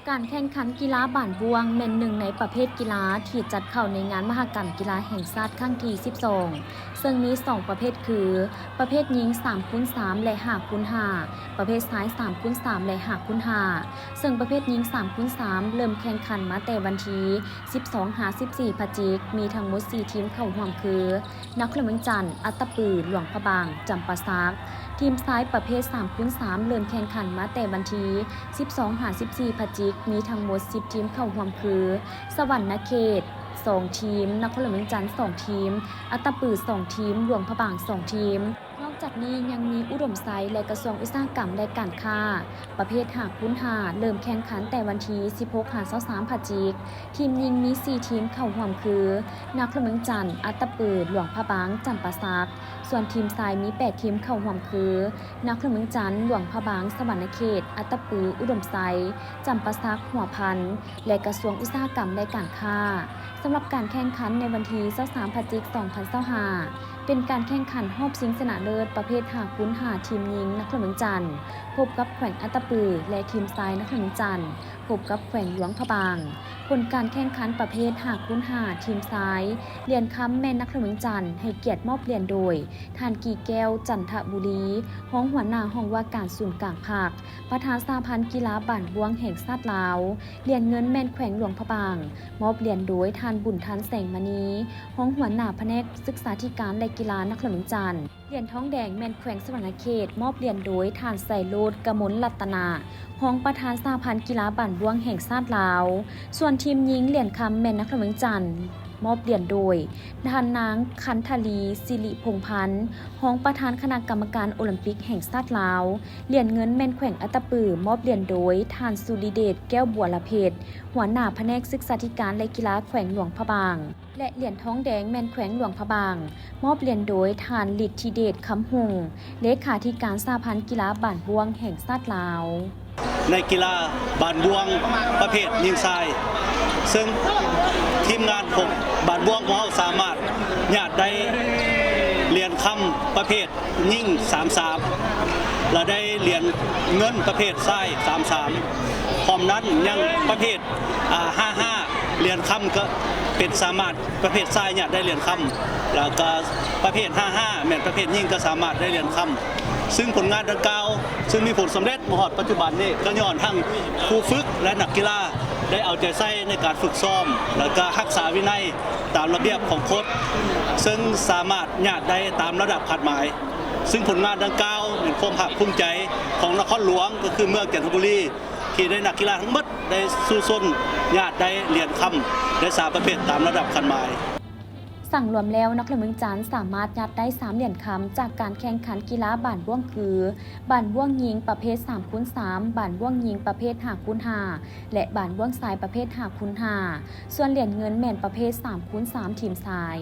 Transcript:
ການແຂ່ງຂັນກິລາບານບ້ວງແມ່ນໜຶ່ງໃນປະເພດກິລາທີ່ຈັດເຂົ້າໃນງານມະຫະກຳກິລາແຫ່ງຊາດຄັ້ງທີສິບສອງ ເຊິ່ງມີສອງປະເພດຄື ປະເພດຍິງສາມຄູນສາມ ແລະ ຫ້າຄູນຫ້າ, ປະເພດຊາຍສາມຄູນສາມ ແລະ ຫ້າຄູນຫ້າ ເຊິ່ງປະເພດຍິງສາມຄູນສາມເລີ່ມແຂ່ງຂັນມາແຕ່ວັນທີສິບສອງຫາສິບສີ່ພະຈິກ, ມີທັງໝົດສີ່ທີມເຂົ້າຮ່ວມຄື ນະຄອນຫຼວງວຽງຈັນ, ອັດຕະປື, ຫຼວງພະບາງ, ຈຳປາສັກ. ທີມຊາຍປະເພດສາມຄູນສາມເລີ່ມແຂ່ງຂັນມາແຕ່ວັນທີສິບສອງຫາສິບສີ່ພະຈິກ, ມີທັງໝົດສິບທີມເຂົ້າຮ່ວມຄື ສະຫວັນນະເຂດສອງທີມ, ນະຄອນຫຼວງວຽງຈັນສອງທີມ, ອັດຕະປືສອງທີມ, ຫຼວງພະບາງສອງທີມ. ນອກຈາກນີ້ຍັງມີອຸດົມໄຊ ແລະ ກະຊວງອຸດສາຫະກຳ ແລະ ການຄ້າ. ປະເພດຫ້າຄູນຫ້າເລີ່ມແຂ່ງຂັນແຕ່ວັນທີສິບຫົກຫາຊາວສາມພະຈິກ. ທີມຍິງມີສີ່ທີມເຂົ້າຮ່ວມຄື ນະຄອນຫຼວງວຽງຈັນ, ອັດຕະປື, ຫຼວງພະບາງ, ຈຳປາສັກ. ສ່ວນທີມຊາຍມີແປດທີມເຂົ້າຮ່ວມຄື ນະຄອນຫຼວງວຽງຈັນ, ຫຼວງພະບາງ, ສະຫວັນນະເຂດ, ອັດຕະປື, ອຸດົມໄຊ, ຈຳປາສັກ, ຫົວພັນ ແລະ ກະຊວງອຸດສາຫະກຳ ແລະ ການຄ້າ. ສຳລັບການແຂ່ງຂັນໃນວັນທີຊາວສາມພະຈິກສອງພັນຊາວຫ້າ ເປັນການແຂ່ງຂັນຮອບຊິງຊະນະເລີດປະເພດຫ້າຄູນຫ້າ ທີມຍິງນະຄອນຫຼວງວຽງຈັນ ພົບກັບແຂວງອັດຕະປື ແລະ ທີມຊາຍນະຄອນຫຼວງວຽງຈັນ ພົບກັບແຂວງຫຼວງພະບາງ. ຜົນການແຂ່ງຂັນປະເພດຫ້າຄູນຫ້າ ທີມຊາຍ ຫຼຽນຄຳແມ່ນນະຄອນຫຼວງວຽງຈັນ ໃຫ້ກຽດມອບຫຼຽນໂດຍ ທ່ານ ກີແກ້ວ ຈັນທະບູລີ ຮອງຫົວໜ້າຫ້ອງວ່າການສູນກາງພັກ, ປະທານສະຫະພັນກິລາບານບ້ວງແຫ່ງຊາດລາວ. ຫຼຽນເງິນແມ່ນແຂວງຫຼວງພະບາງ ມອບຫຼຽນໂດຍທ່ານ ບຸນທັນ ແສງມະນີ ຮອງຫົວໜ້າພະແນກສຶກສາທິການ ແລະ ກິລານະຄອນຫຼວງວຽງຈັນ. ຫຼຽນທອງແດງແມ່ນແຂວງສະຫວັນນະເຂດ ມອບຫຼຽນໂດຍທ່ານ ໄຊໂລດ ກະມົນລັດຕະນະ ຮອງປະທານສະຫະພັນກິລາບານບ້ວງແຫ່ງຊາດລາວ. ສ່ວນທີມຍິງຫຼຽນຄຳແມ່ນນະຄອນຫຼວງວຽງຈັນ ມອບຫຼຽນໂດຍທ່ານນາງ ຄັນທະລີ ສິລິພົງພັນ ຮອງປະທານຄະນະກຳມະການໂອລິມປິກແຫ່ງຊາດລາວ. ຫຼຽນເງິນແມ່ນແຂວງອັດຕະປື ມອບຫຼຽນໂດຍທ່ານ ສຸລິເດດ ແກ້ວບົວລະເພັດ ຫົວໜ້າພະແນກສຶກສາທິການ ແລະ ກິລາແຂວງຫຼວງພະບາງ ແລະ ຫຼຽນທອງແດງແມ່ນແຂວງຫຼວງພະບາງ ມອບຫຼຽນໂດຍທ່ານ ລິດທິເດດ ຄຳຮຸ່ງ ເລຂາທິການສະຫະພັນກິລາບານບ້ວງແຫ່ງຊາດລາວ. ໃນກິລາບານບ້ວງປະເພດຍິງຊາຍ ເຊິ່ງທີມງານຂອງບານບ້ວງຂອງເຮົາສາມາດຍາດໄດ້ຫຼຽນຄຳປະເພດຍິງສາມສາມ ແລະ ໄດ້ຫຼຽນເງິນປະເພດຊາຍສາມສາມ. ພ້ອມນັ້ນຍັງປະເພດ ອາ ຫ້າຫ້າ ຫຼຽນຄຳກໍເປັນສາມາດ ປະເພດຊາຍຍາດໄດ້ຫຼຽນຄຳ ແລ້ວກໍປະເພດຫ້າຫ້າ ແມ່ນປະເພດຍິງກໍສາມາດໄດ້ຫຼຽນຄຳ. ຊຶ່ງຜົນງານດັ່ງກ່າວ ຊຶ່ງມີຜົນສຳເລັດມາຮອດປັດຈຸບັນນີ້ ກໍຍ້ອນທັງຄູຝຶກ ແລະ ນັກກິລາໄດ້ເອົາໃຈໃສ່ໃນການຝຶກຊ້ອມ ແລ້ວກໍຮັກສາວິໄນຕາມລະບຽບຂອງກົດ ເຊິ່ງສາມາດຍາດໄດ້ຕາມລະດັບຄາດໝາຍ. ຊຶ່ງຜົນງານດັ່ງກ່າວແມ່ນຄວາມພາກພູມໃຈຂອງນະຄອນຫຼວງ ກໍຄືເມືອງຈັນທະບູລີ ທີ່ໄດ້ນັກກິລາທັງໝົດໄດ້ສູ້ຊົນຍາດໄດ້ຫຼຽນຄຳໄດ້ສາມປະເພດຕາມລະດັບຄາດໝາຍ. ສັງລວມແລ້ວ ນະຄອນຫຼວງວຽງຈັນສາມາດຍາດໄດ້ສາມຫຼຽນຄຳຈາກການແຂ່ງຂັນກິລາບານບ້ວງຄື ບານບ້ວງຍິງປະເພດສາມຄູນສາມ, ບານບ້ວງຍິງປະເພດຫ້າຄູນຫ້າ ແລະ ບານບ້ວງຊາຍປະເພດຫ້າຄູນຫ້າ. ສ່ວນຫຼຽນເງິນແມ່ນປະເພດສາມຄູນສາມ ທີມຊາຍ.